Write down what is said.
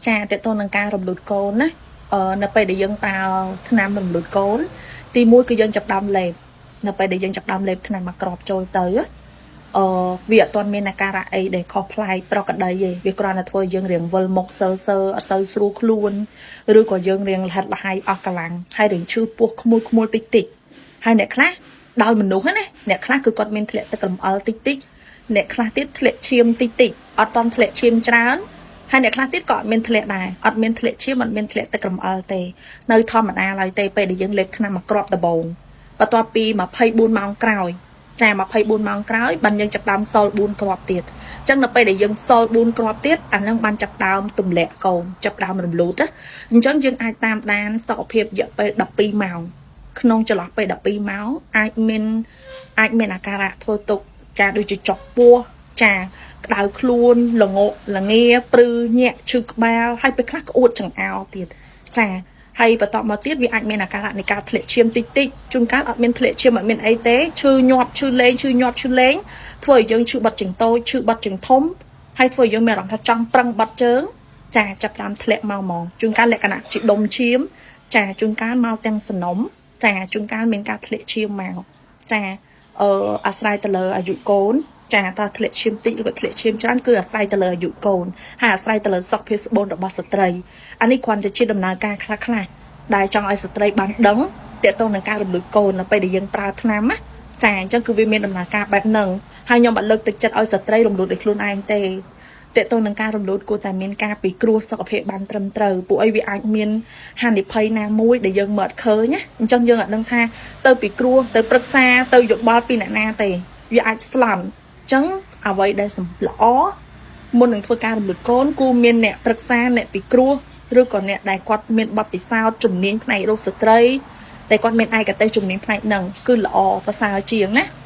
ចាតើតើនឹងការរំលូតកូនណានៅពេលដែលយើងប្រើថ្នាំរំលូតកូនទីមួយគឺយើងចាប់ដើមលេបនៅពេលដែលយើងចាប់ដើមលេបថ្នាំមកក្របចូលទៅវាអត់ទាន់មានអាការៈអីដែលខុសប្លែកប្រក្រតីទេវាគ្រាន់តែធ្វើយើងរៀងវិលមុខសើសើអត់សូវស្រួលខ្លួនឬក៏យើងរៀងលហិតលហៃអស់កម្លាំងហើយរៀងឈឺពោះក្មួយក្មួយតិចតិចហើយអ្នកខ្លះដោយមនុស្សណាអ្នកខ្លះគឺគាត់មានធ្លាក់ទឹករំអិលតិចតិចអ្នកខ្លះទៀតធ្លាក់ឈាមតិចតិចអត់ទាន់ធ្លាក់ឈាមច្រើនហើយអ្នកខ្លះទៀតក៏អត់មានធ្លាក់ដែរអត់មានធ្លាក់ឈាមអត់មានធ្លាក់ទឹករំអិលទេនៅធម្មតាឡើយទេពេលដែលយើងលេបថ្នាំមកគ្រាប់ដំបូងបន្ទាប់ពី24ម៉ោងក្រោយចា24ម៉ោងក្រោយបានយើងចាប់ដើមសល់4គ្រាប់ទៀតអញ្ចឹងនៅពេលដែលយើងសល់4គ្រាប់ទៀតអានឹងបានចាប់ដើមទម្លាក់កូនចាប់ដើមរំលូតណាអញ្ចឹងយើងអាចតាមដានសុខភាពរយៈពេល12ម៉ោងក្នុងចន្លោះពេល12ម៉ោងអាចមានអាចមានអាការៈធ្វើទុកចាដូចជាចុកពោះចាក្តៅខ្លួនល្ងក់ល្ងាព្រឺញាក់ឈឺក្បាលហើយពេលខ្លះក្អួតចង្អោរទៀតចាហើយបន្តមកទៀតវាអាចមានអាការៈនៃការធ្លាក់ឈាមតិចតិចជួនកាលអត់មានធ្លាក់ឈាមអត់មានអីទេឈឺញាប់ឈឺលេងឈឺញាប់ឈឺលេងធ្វើឲ្យយើងឈឺបាត់ជើងតូចឈឺបាត់ជើងធំហើយធ្វើឲ្យយើងមានអារម្មណ៍ថាចង់ប្រឹងបាត់ជើងចាចាប់តាមធ្លាក់មកហ្មងជួនកាលលក្ខណៈជាដុំឈាមចាជួនកាលមកទាំងសនំចាជួនកាលមានការធ្លាក់ឈាមមកចាអាស្រ័យទៅលើអាយុកូនចាតើធ្លាក់ឈាមតិចឬក៏ធ្លាក់ឈាមច្រើនគឺអាស្រ័យទៅលើអាយុកូនហើយអាស្រ័យទៅលើសុខភាពស្បូនរបស់ស្ត្រីអានេះគ្រាន់តែជាដំណើរការខ្លះខ្លះដែលចង់ឲ្យស្ត្រីបានដឹងទាក់ទងនឹងការរំលូតកូននៅពេលដែលយើងប្រើថ្នាំណាចាអញ្ចឹងគឺវាមានដំណើរការបែបហ្នឹងហើយខ្ញុំអត់លើកទឹកចិត្តឲ្យស្ត្រីរំលូតដោយខ្លួនឯងទេតើតើនឹងការរំលូតគួរតែមានការពិគ្រោះសុខភាពបានត្រឹមត្រូវពួកអីវាអាចមានហានិភ័យណាមួយដែលយើងមើលអត់ឃើញណាអញ្ចឹងយើងអត់ដឹងថាទៅពិគ្រោះទៅប្រឹក្សាទៅយោបល់ពីអ្នកណាទេវាអាចស្លន់អញ្ចឹងអ្វីដែលសំល្អមុននឹងធ្វើការរំលូតកូនគួរមានអ្នកប្រឹក្សាអ្នកពិគ្រោះឬក៏អ្នកដែលគាត់មានបទពិសោធន៍ជំនាញផ្នែករោគស្ត្រីដែលគាត់មានឯកទេសជំនាញផ្នែកហ្នឹងគឺល្អប្រសើរជាងណា។